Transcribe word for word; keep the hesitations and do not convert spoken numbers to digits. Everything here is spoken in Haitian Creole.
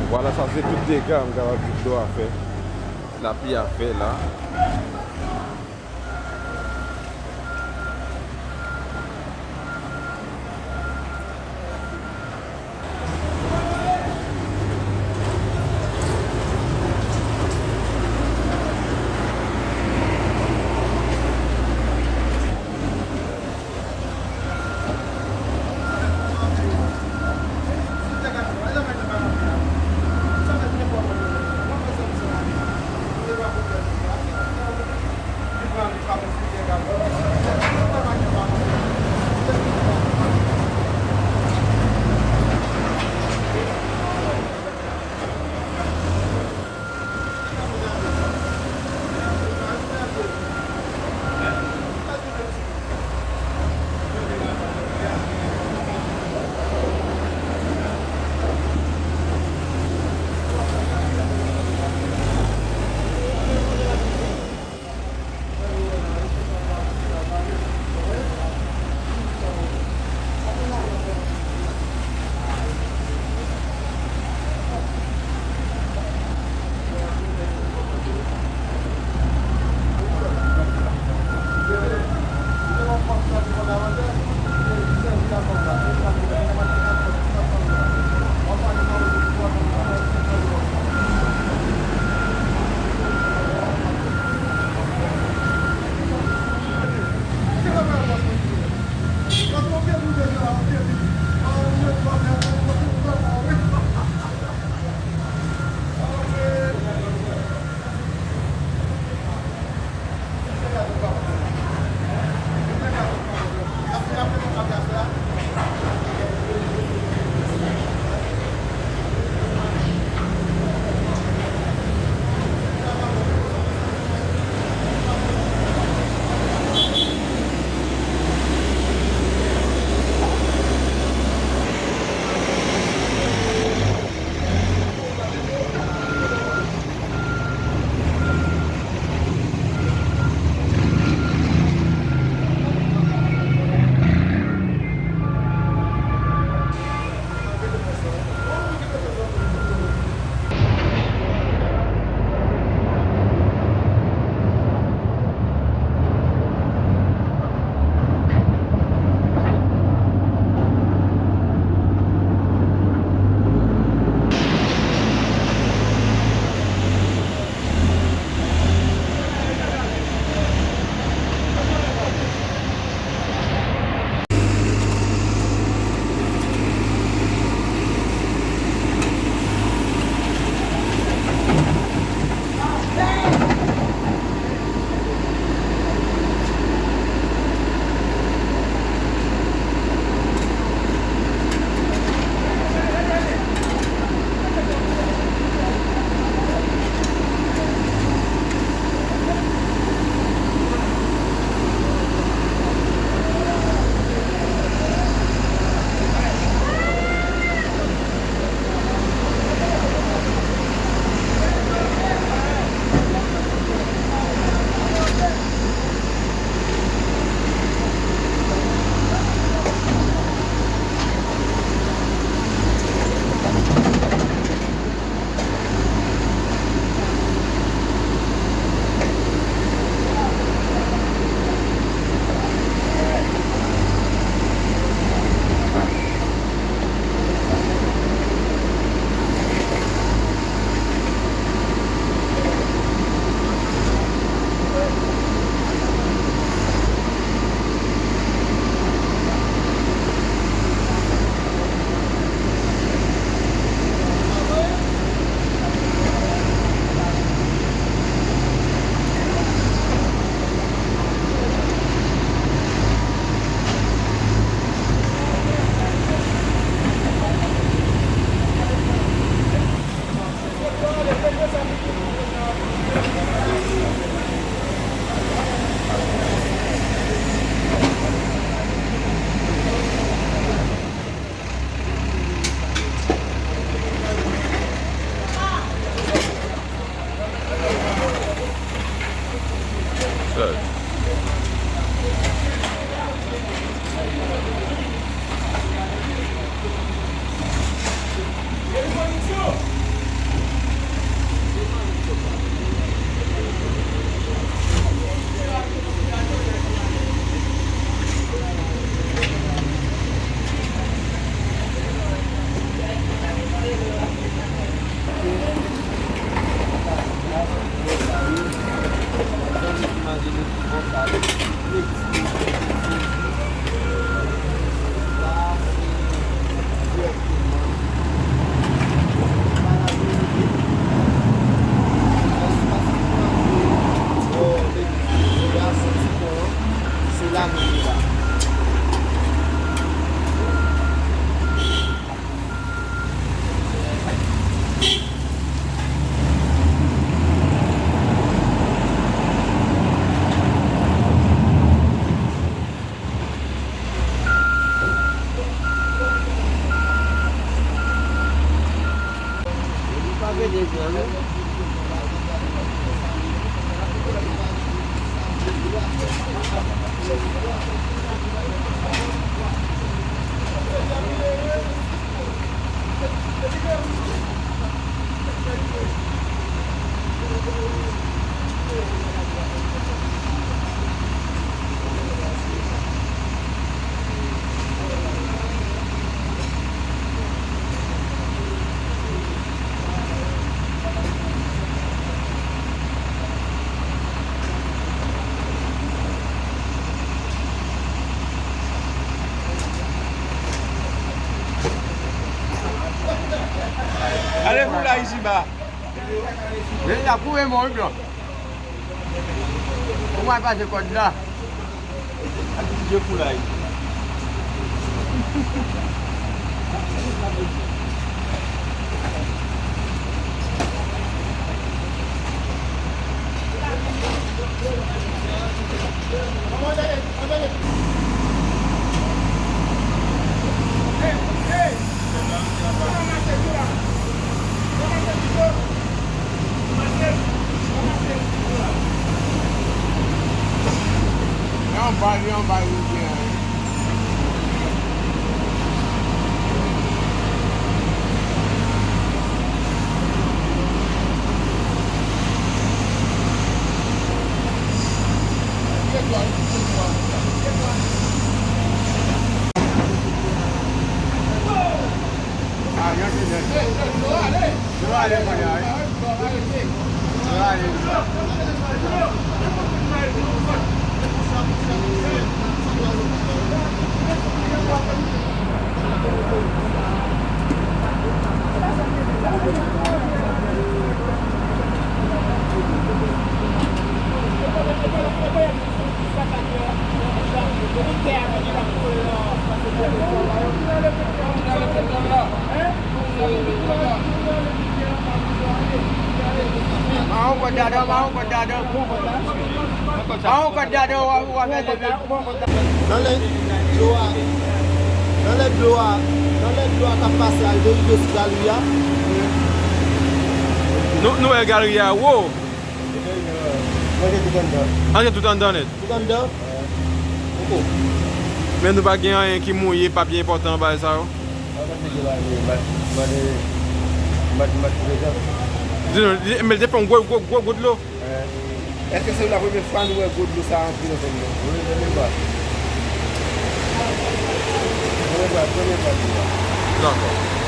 Vwala, sa se tout dega, m kapab di, dlo a fè, lapli a fè la. Ale foulay ici-bas. Men y ap foure mò wi blan. Pou mwen pase kòd la. Ak ti je foulay. Li anba, li anba rivyè a. Mawon kòd ladan, mawon kòd ladan. Mawon kòd ladan, w a, w a fè leve. Nan lè dlo a, nan lè dlo a, nan lè dlo a k ap pase al derive sou galri a. Nou, nou wè galri a wo. Manje tout anndan. Manje tout anndan nèt. Tout anndan? Poko. Men nou pa gen anyen ki mouye, papye enpòtan, bagay sa yo? An, mwen te gen la, men, mwen, mwen te, mwen, mwen te prezan. Di nou, li, men li te fè yon gwo, gwo, gwo, gwo dlo. Èske se la premye fwa nou wè gwo dlo sa antre nan zòn nan? Wi, premye fwa. Premye fwa, premye fwa nou wè. Dakò.